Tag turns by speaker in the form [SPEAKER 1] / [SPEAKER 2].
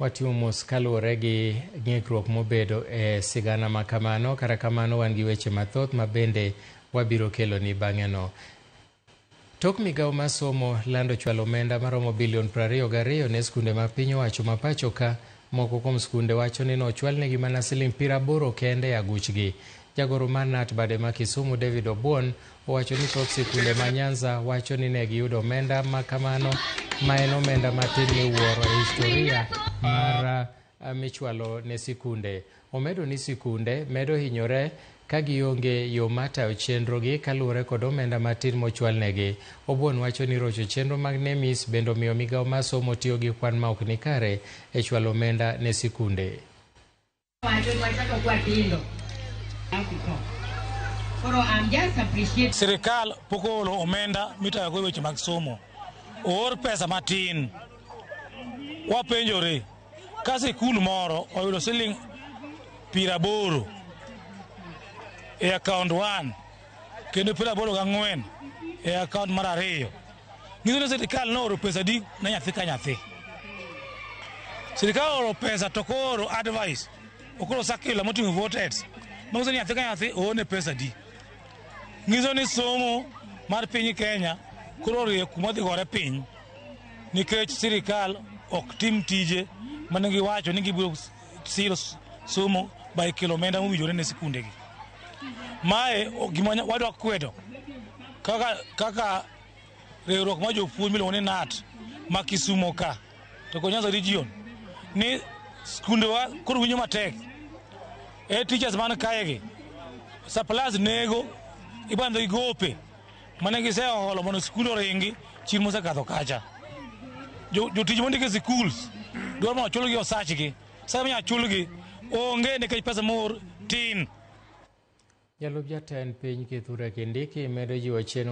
[SPEAKER 1] Watimo mos kaluwore gi ng'ikruok mobedo e sigana ma kamano. Kata kamano wan gi weche mathoth ma bende wabiro keloni bang'eno. Tok migawo mar somo lando chwalo omenda maromo bilion 22 ne skunde ma piny owacho ma pacho ka, moko kuom skunde wacho ni nochwalnegi mana siling 80 kende e aguchgi. Jagoro mar KNUT bade ma Kisumu David Obuon owacho ni thoth sikunde ma Nyanza wacho ni ne giyudo omenda ma kamano ma en omenda matin miwuoro e historia mar michwalo ne sikunde. Omedo ni sikunde medo hinyore ka gionge yo mar tayo chenrogi kaluwore kod omenda matin mochwalnegi. Obuon wacho ni rocho chenro mag NEMIS bende omiyo migawo mar somo tiyo gi kwan ma ok nikare e chwalo omenda ne sikunde.
[SPEAKER 2] Sirikal pok oolo omenda mitayogo weche mag somo. Oor pesa matin. Wapenjore, ka sikul moro oyudo siling 80 e akaont 1 kendo 84 e akaont mar 2, nyiso ni sirikal nooro pesa adi ne nyathi ka nyathi. Sirikal ooro pesa to ok ooro advice, ok ooro circular moting'o voted manyiso ni nyathi ka nyathi oorne pesa adi. Nyiso ni somo mar piny Kenya koro orie kuma dhi gore piny nikech sirikal ok tim tije mane giwacho ni gibiro siro somo by kelo omenda mowinjore ne sikundegi. Mae gima wadwa kwedo kaka riwruok mar jopuonj miluongo ni KNUT ma Kisumo ka to kod Nyanza region ni skundewa koro winjo matek. E teachers man kae gi suppliers nego ibandho gi gope mane giseholo mondo skul oringi chir mosekadho kacha. Jotich mondik e schools dwaro mondo ochulgi osachgi. Sa minyalo chulgi onge nikech pesa moor tin.
[SPEAKER 1] Jalup jatend piny Kithure Kindiki medo jiwo chenro